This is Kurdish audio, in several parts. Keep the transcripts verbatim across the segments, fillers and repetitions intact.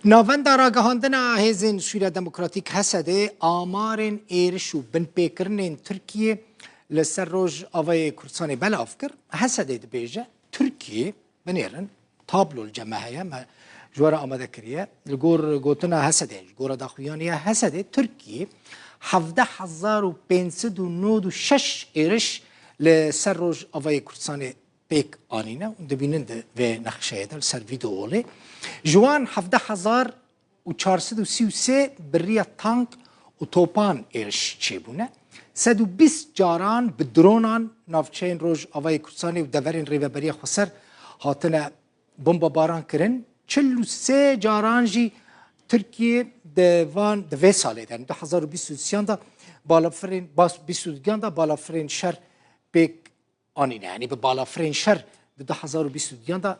Navenda ragihandina Hêzên Sûriya Demokratîk, H S D'ê, amarên êriş û binpêkirinên Tirkiyê li ser Rojavayê Kurdistanê belav kir. H S D'ê dibêje, Tirkiyê, binêrin, tablo li cem me heye, me ji we re amade kiriye. Li gor gotina H S D'ê, ji gora daxuyaniya H S D'ê, Tirkiyê hevdeh hezar û pênc sed û nod û şeş êriş li ser Rojavayê Kurdistanê pêk anîne û dibînin di vê nexşeyê de li ser vîdeolê. Ji wan hevdeh hezar û çar sed û sî û sê bi riya tank û topan êriş çêbûne. Sed û bîst caran bi dronan navçeyên Rojavayê Kurdistanê û deverên Rêveberiya Xweser hatine bombebaran kirin. Çil û sê caran jî Tirkiye di van, di vê salê de, du hezar û bîst û duyan de balafirên, bas-, bîst û duyan de balafirên şer pêk anîne. Yanî bi balafirên şer di du hezar û bîst û duyan de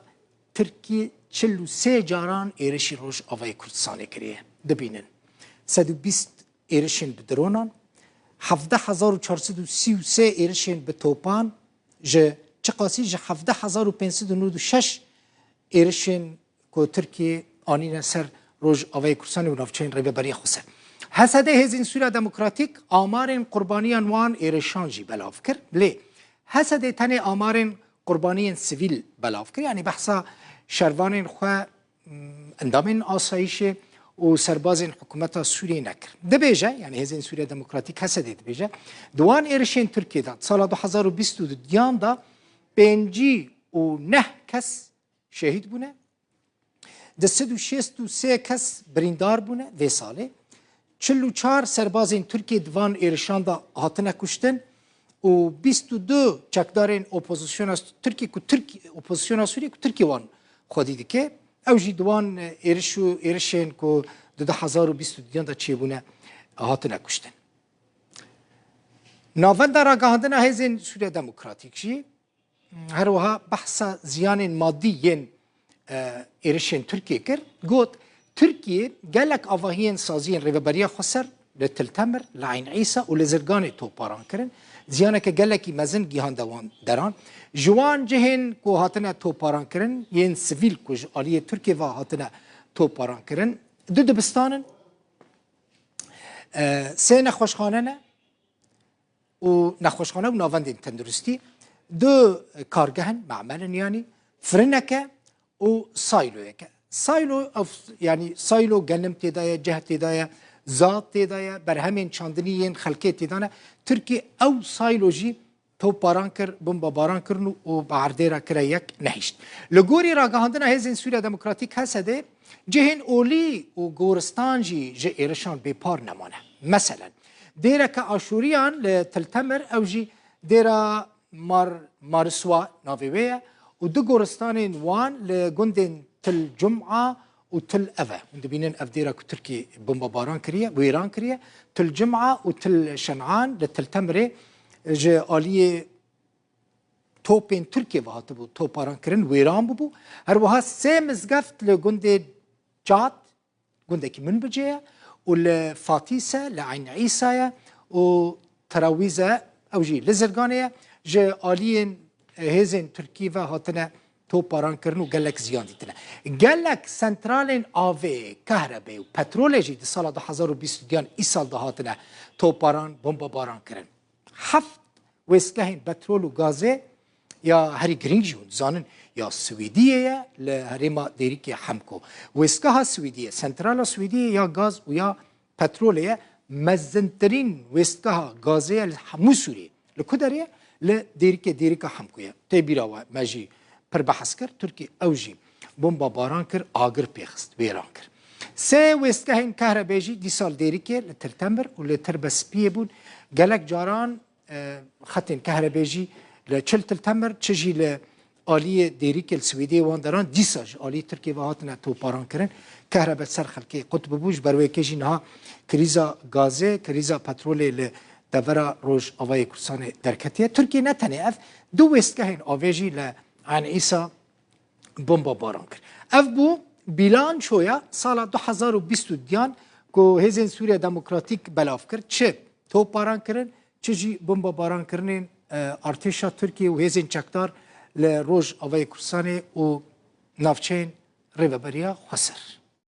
Tirkî çil û sê caran êrişî Rojavayê Kurdistanê kiriye. Dibînin. Sed û bîst êrişên bi dronan, hevdeh hezar û çar sed û sî û sê êrişên bi topan, ji çiqasî ji hevdeh hezar û pênc sed û nod û şeş êrişên ku Tirkiyê anîne ser Rojavayê Kurdistanê û navçeyên Rêveberiya Xweser. H S D, Hêzên Sûriya Demokratîk, amarên qurbaniyan wan êrişan jî belav kir. Lê H S D tenê amarên qurbaniyên sivîl belav kir. Yanî behsa şervanên xwe, m, endamên asayîşê û serbazên hikûmeta Sûriyê nekir. Dibêje, yanî Hêzên Sûriya Demokratîk, H S D, dibêje, di wan êrişên Tirkiyê de, di sala du hezar û bîst û duyan de pêncî û neh kes şehîd bûne, di sed û şêst û sê kes birîndar bûne vê salê. Çil û çar serbazên Tirkiyê di van êrişan de hatine kuştin û bîst û du çekdarên opozisyona Tirkiyê ku Tirk-, opozisyona Sûriyê ku Tirkiyê wan xwedî dike, ew jî di wan, e, êriş û êrişên ku di du hezar û bîst û duyan de çêbûne hatine kuştin. Navenda ragihandina Hêzên Sûriya Demokratîk jî her wiha behsa ziyanên madî yên, e, êrişên Tirkiyê kir. Got, Tirkiye gelek avahiyên saziyên Rêveberiya Xweser li Til Temir, li Eyn Îsa û li Zirganê toparan kirin. Ziyaneke gelekî mezin gihande wan deran. Ji wan cihên ku hatine toparan kirin, yên sivîl ku ji aliyê Tirkiyê ve hatine toparan kirin, du dibistan in, e, sê nexweşxane ne, û nexweşxane û navendên tenduristî, du kargeh in, me'mel in, yanî firineke û sayloyeke. Saylo, ev, yanî saylo genim tê de ye, ceh tê de ye, zat tê de ye, berhemên çandinî yên xelkê tê de ne. Tirkî ew saylo jî topbaran kir, bombebaran kirin û, û bi erdê re kire yek, nehişt. Li gorî ragihandina Hêzên Sûriya Demokratîk, H S D, cihên olî û goristan jî ji êrişan bêpar nemane. Meselen, dêreke Aşûriyan li Til Temir, ew jî dêra Mar-, Mariswa navê wê ye û du goristanên wan li gundên Til Cuma û Til Eve. Hûn dibînin ev dêra ku Tirkî bombebaran kiriye, wêran kiriye. Til Cuma û Til Şen'an li Til Temirê ji aliyê topên Tirkiyê ve hatibû toparan kirin, wêran bûbû. Her wiha sê mizgeft li gundê Çat, gundekî Minbicê ye, û li Fatîse, li Eyn Îsa ye, û Terawîze, ew jî li Zirganê ye, ji aliyên hêzên Tirkî ve hatine topbaran kirin û gelek ziyan dîtine. Gelek sentralên avê, kahrebê û petrolê jî di sala du hezar û bîst û duyan îsal de hatine topbaran, bombebaran kirin. Heft wêstgehên petrol û gazê ya herî girîng jî hûn dizanin ya Swêdiyê ye li herêma Dêrikê Hemko. Wêstgeha Swêdiyê, sentrala Swêdiyê ya gaz û ya petrolê ye, mezintirîn wêstgeha gazê ye li hemû Sûriyê. Li ku derê ye? Li Dêrikê, Dêrika Hemko ye. Tê bîra we, me jî pir behs kir. Tirkî ew jî bomba baran kir, agir pê xist, wêran kir. Sê wêstgehên kahrebê jî dîsa li Dêrikê, li Tirtemir û li Tirbespiyê bûn. Gelek caran, e, xetên kahrebê jî li çi li Til Temir, çi jî li aliyê Dêrikê li Swêdiyê wan deran, dîsa ji aliyê Tirkiyê ve hatine toparan kirin. Kahrebe ser xelkê qut bibû, ji ber wê yekê jî niha krîza gazê, krîza petrolê li devera Rojavayê Kurdistanê derketiye. Tirkiye ne tenê ev, du wêstgehên avê jî li Eyn Îsa bomba baran kir. Ev bû bilançoya sala du hezar û bîst û duyan ku Hêzên Sûriya Demokratîk belav kir. Çi topbaran kirin, çi jî bomba baran kirinên, e, artêşa Tirkiyê û hêzên çekdar li Rojavayê Kurdistanê û navçeyên Rêveberiya Xweser.